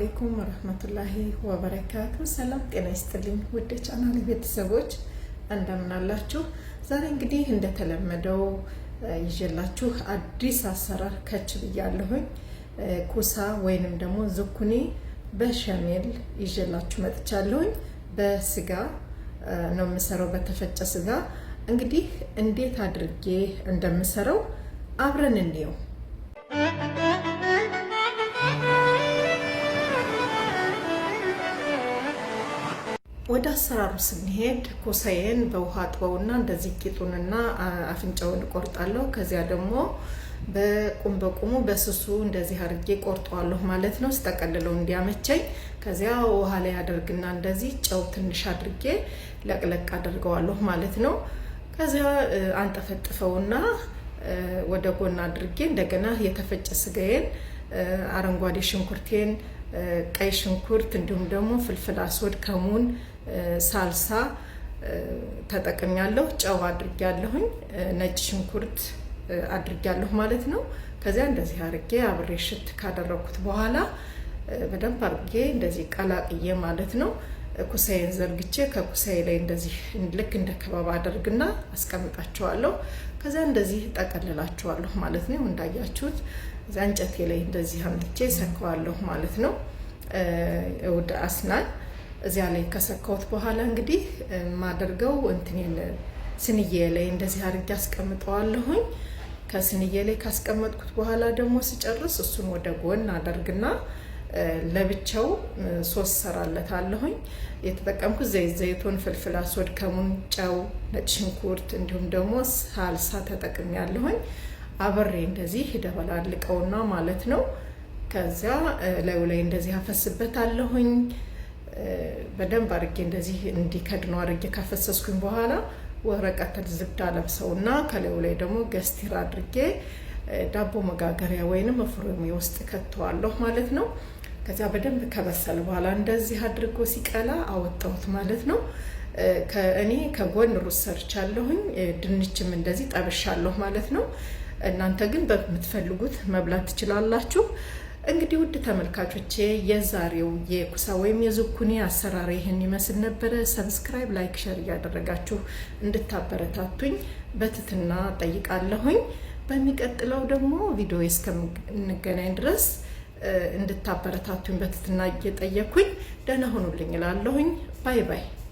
عليكم ورحمة الله وبركاته። ሰላም ጤና ይስጥልኝ ውድ ቻናል ቤተሰቦች እንደምን አላችሁ? ዛሬ እንግዲህ እንደተለመደው ይዤላችሁ አዲስ አሰራር ከች ብያለሁኝ። ኩሳ ወይንም ደግሞ ዝኩኒ በሸሜል ይዤላችሁ መጥቻለሁኝ። በስጋ ነው የምሰራው፣ በተፈጨ ስጋ። እንግዲህ እንዴት አድርጌ እንደምሰራው አብረን እንየው። ወደ አሰራሩ ስንሄድ ኩሳዬን በውሃ አጥበውና እንደዚህ ቂጡንና አፍንጫውን እቆርጣለሁ። ከዚያ ደግሞ በቁም በቁሙ በስሱ እንደዚህ አድርጌ ቆርጠዋለሁ ማለት ነው፣ ስጠቀልለው እንዲያመቸኝ። ከዚያ ውሃ ላይ አደርግና እንደዚህ ጨው ትንሽ አድርጌ ለቅለቅ አድርገዋለሁ ማለት ነው። ከዚያ አንጠፈጥፈውና ወደ ጎን አድርጌ እንደገና የተፈጨ ስጋዬን፣ አረንጓዴ ሽንኩርቴን፣ ቀይ ሽንኩርት እንዲሁም ደግሞ فلفل أسود፣ ከሙን፣ ሳልሳ ተጠቅሜያለሁ። ጨው አድርጌያለሁኝ። ነጭ ሽንኩርት አድርጌያለሁ ማለት ነው። ከዚያ እንደዚህ አድርጌ አብሬ ሽት ካደረኩት በኋላ በደንብ አድርጌ እንደዚህ ቀላቅዬ ማለት ነው ኩሳዬን ዘርግቼ ከኩሳዬ ላይ እንደዚህ ልክ እንደ ከባብ አደርግና አስቀምጣቸዋለሁ። ከዚያ እንደዚህ ጠቀልላቸዋለሁ ማለት ነው። እንዳያችሁት እዚያ እንጨቴ ላይ እንደዚህ አምጥቼ ሰካዋለሁ ማለት ነው። ውድ አስናን እዚያ ላይ ከሰካሁት በኋላ እንግዲህ የማደርገው እንትኔን ስንዬ ላይ እንደዚህ አድርጌ አስቀምጠዋለሁኝ። ከስንዬ ላይ ካስቀመጥኩት በኋላ ደግሞ ስጨርስ እሱን ወደ ጎን አደርግና ለብቻው ሶስ ሰራለታለሁኝ። የተጠቀምኩት ዘይት ዘይቱን፣ فلفل أسود፣ ከሙን፣ ጨው፣ ነጭ ሽንኩርት እንዲሁም ደግሞ ሳልሳ ተጠቅሜያለሁኝ። አብሬ እንደዚህ ደበላልቀውና ማለት ነው። ከዚያ ላዩ ላይ እንደዚህ አፈስበታለሁኝ። በደንብ አድርጌ እንደዚህ እንዲከድነው አድርጌ ካፈሰስኩኝ በኋላ ወረቀት زبدة ለብሰውና ከላዩ ላይ ደግሞ قصدير አድርጌ ዳቦ መጋገሪያ ወይንም ፍሮሜ ውስጥ ከተዋለሁ ማለት ነው። ከዚያ በደንብ ከበሰለ በኋላ እንደዚህ አድርጎ ሲቀላ አወጣሁት ማለት ነው። እኔ ከጎን ሩዝ ሰርቻለሁኝ፣ ድንችም እንደዚህ ጠብሻለሁ ማለት ነው። እናንተ ግን በምትፈልጉት መብላት ትችላላችሁ። እንግዲህ ውድ ተመልካቾቼ የዛሬው የኩሳ ወይም የዝኩኒ አሰራር ይህን ይመስል ነበረ። Subscribe፣ like፣ share እያደረጋችሁ እንድታበረታቱኝ በትህትና ጠይቃለሁኝ። በሚቀጥለው ደግሞ ቪዲዮ እስከምንገናኝ ድረስ እንድታበረታቱኝ በትህትና እየጠየኩኝ ደህና ሁኑልኝ እላለሁኝ። Bye bye።